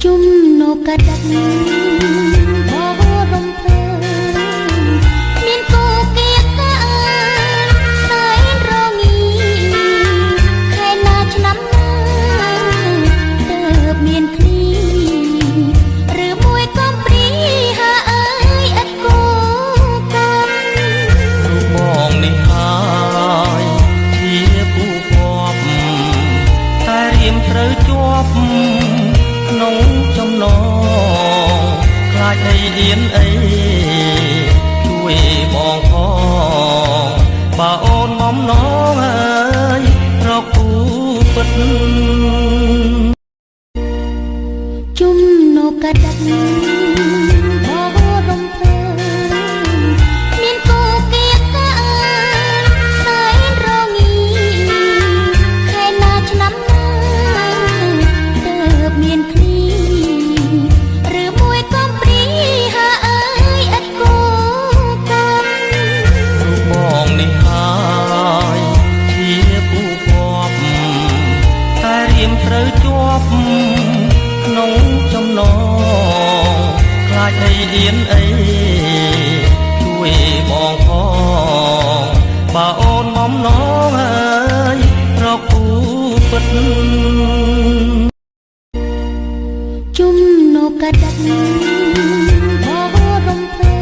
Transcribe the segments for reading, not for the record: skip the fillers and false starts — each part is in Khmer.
ជំនោកដឹកបរំភើមានគូគៀកាសែនរងាខែណាឆ្នាំណាទើបមានគ្នាឬមួយកំព្រីហាអើយឥតគូកម្ម រូបបងនេះហើយជាគូគប់តែរៀមត្រូវជាប់ក្នុងចំណងខ្លាចអីអៀនអីជួយបងផងបើអូនបំណងអើយរកគូពិត ជំនោកដឹកបរំភើមានគូគៀកាសែនរងាខែណាឆ្នាំណាទើបមានគ្នាឬមួយកំព្រីហាអើយឥតគូកម្ម រូបបងនេះហើយជាគូគប់តែរៀមត្រូវជាប់ក្នុងចំណងខ្លាចអីអៀនអីជួយបងផងបើអូនបំណងអើយរកគូពិត ជំនោកដឹកបរំភើ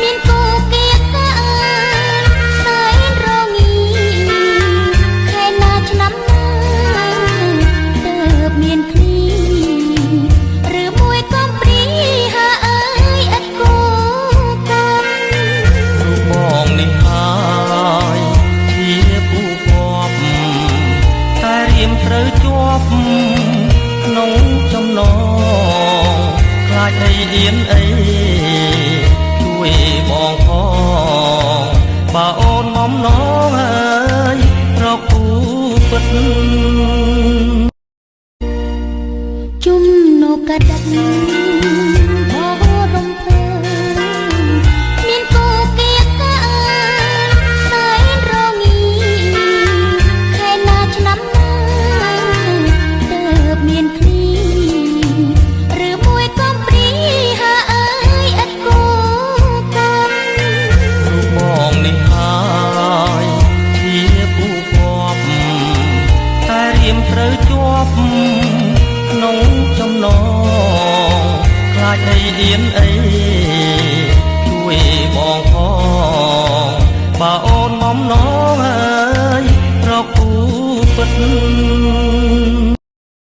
មានគូគៀកាសែនរងាខែណាឆ្នាំណាទើបមានគ្នាឬមួយកំព្រីហាអើយឥតគូកម្ម រូបបងនេះហើយជាគូគប់តែរៀមត្រូវជាប់ក្នុងចំណងខ្លាចអីអៀនអីជួយបងផងបើអូនបំណងអើយរកគូពិត ជំនោកដឹកបរំភើមានគូគៀកាសែនរងាខែណាឆ្នាំណាទើបមានគ្នាឬមួយកំព្រីហាអើយឥតគូកម្ម រូបបងនេះហើយជាគូគប់តែរៀមត្រូវជាប់ក្នុងចំណងខ្លាចអីអៀនអីជួយបងផងបើអូនបំណងអើយរកគូពិត